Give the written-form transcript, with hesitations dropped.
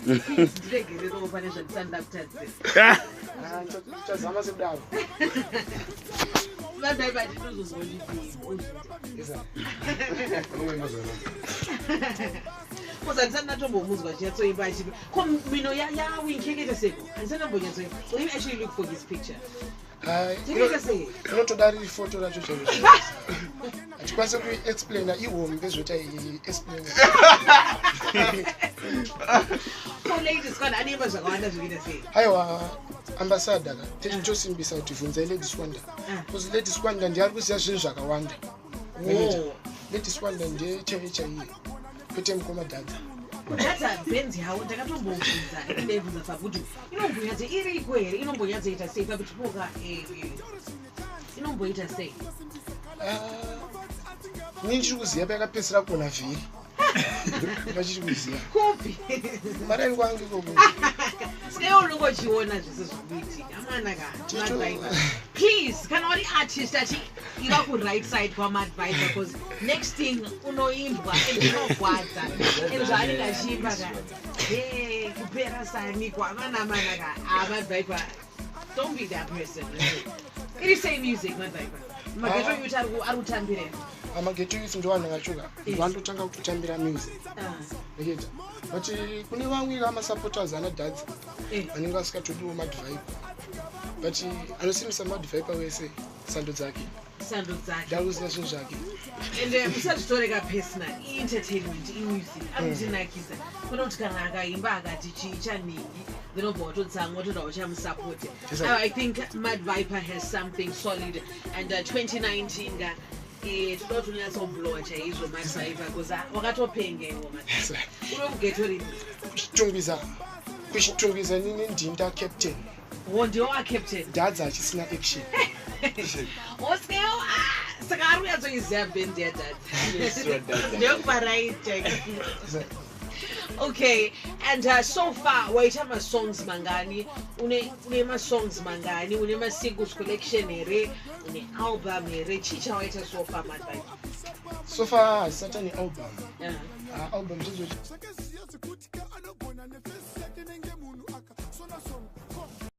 Ndiregererewo pane zvandisati ndakutadzira. Ah, chazama sekudaro. Mad Viper, ndinozozwa kuti kozi handisati ndatombomuzwa achinyatsoimba achipa ko mino yaWinky yakaita seko. Handisati ndambonyatsoimba. Let me actually look for his picture. Yakaita sei? Inotoda riri foto racho chaizvo. Hatikwanisi kuexplaina, ihombe zvota explaina. Ko Lady Squanda anoimba zvakawanda zvikuita sei? Aiwa, ambassador ka, tichitosimbisa kuti bvunzai Lady Squanda, because Lady Squanda ndiye ari kuziva zvinhu zvakawanda. Oh. Lady Squanda ndiye chaiye chaiye, kwete mukoma Dhadza. Kudhadza bhenzi havo ndakatombobvunza, indaibvunza pakuti inombonyatso iriko here, inombonyatsoita sei pakuti poka inomboita sei? Ah, ini ndiri kuziva payakapedzisira kuona vhiri, vachiri kuziva. Kupi? Maraini kwangu ikoko. Saka unongochiona zvese zvikuitika, amana ka. Mad Viper, please, kana uri artist achi iva kuright side kwaMad Viper, because next thing unoimbwa and unogwadza and zvaanenge achiimba ka, e kupera sanikwa, amana, amana ka. Ah, Mad Viper, don't be that person. Iri sei music, Mad Viper? Maghetto youth ari kutambira? Amaghetto youth ndo vanhu vachoka vandotanga kutotambira music. Eketa, but kune vamwe vamasupporters ana Dhadza vanenge vasingatodiwo Mad Viper, but anosimbisa Mad Viper wese, sando dzake. Sando dzake. Ndakuziva zvinhu zvake. And musazvitoreka personal, ientertainment, imusic, akutinakisa. Kwete kuti kana akaimba akati chii chanhingi, dzinobva watotsamwa, toda uchamusapote. I think Mad Viper has something solid and 2019 nga toda kuti unyatsoblowa chaizvo, Mad Viper, because wakatopengewo. Uri mughetto ripi? Kuchitungwiza, kuChitungwiza. Nini ndinda captain. Wo ndiwo wacaptain. Dhadza achisina action. Oseo, saka ari kunyatsoiziva bhendi yaDhadza ndeyekupa right chaiko. Okay, and so far waita masongs mangani? Une masongs mangani? Une masingles collection here? Une album here? Chii chawaita so far, Mad Viper? So far hasisati ane album. Ah, album zvezvo. Zvakaziya dzekuti.